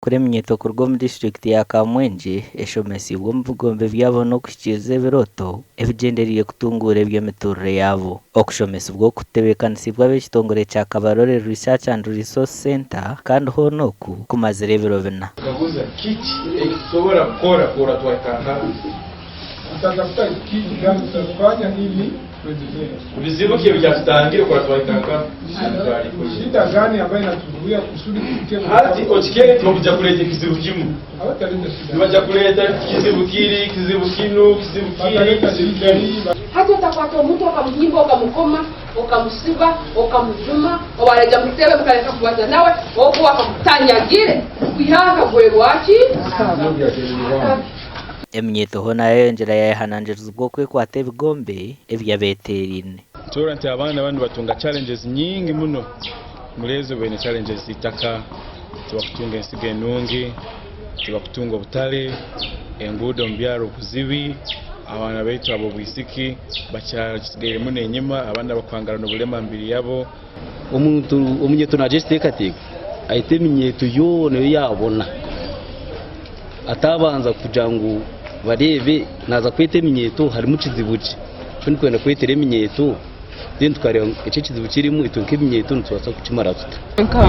Kuri eminyeeto kuruga omu disiturikiti ya Kamwengye eshomesiibwe omu bigombe byabo n'okuhikiiriza ebirooto ebigyendereire kutunguura eby'emiturire yaabo. Okushomesibwa oku kutebeekanisiibwe ab'ekitongore kya Kabarole Research and Resource Centre kandi hoona oku kumazire ebiro bina. Kaguza, Kiki eki tusobora kukora kurora twahika Tutatafuta kitu gani tutafanya ili tuendelee. Bizibu ki ebikyatutangire kurora twahika nkaha? Shida gani ambayo inatuzuia kusudi tufikie Hati okikere tibakujya kuleeta ekizibu kimu. Hawataleta shida. Nibajya kuleeta kizibu kiri, kizibu kinu, kizibu kiri, Bataleta kizibu shida kinu. hii. Hati otakwata omuntu okamuhimba okamukoma okamusiba okamujuma owareja mukitebe mukareka kubaza nawe ogwo akamutanyagire kwiha aha akagwerwa ki? Akabi. Eminyeeto hoona yayongyera yayehanangirizibwa okwekwata ebigombe eby'abeteeraine. Nitureeba nti abaana banu nibatunga challenges nyingi muno omuri ezo baine challenges z'eitaka, tibakutunga ensigo enungi, tibakutunga obutare, enguudo omu byaro kuzibi, abaana baitu ab'obwisiki bakyasigaire muno enyima, abandi abakuhangarana oburema aha mibiri yabo. Omuntu omunyeeto naagira ekiteekateeko ahita eminyeeto yoona ei yaabona ataabanza kugira ngu bareebe naaza kweta eminyeeto harimu kizibu ki eki ndikwenda kwetera eminyeeto then tukareeba ngu eki ekizibu kirimu itwe nk'eminyeeto nitubaasa kukimara tuta.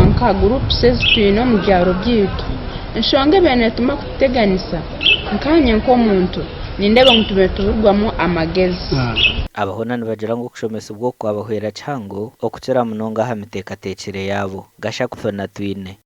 Nka groups ezi twine omu byaro byaitu, enshonga ebaire netuma kututeganisa, nkanye nk'omuntu nindeeba ngu tubaire nituburwamu amagezi. Aba hoona nibagira ngu okushomesibwa oku kwabahwera kihango okukira munonga aha miteekateekyere yaabo. Gashakufuna Twine.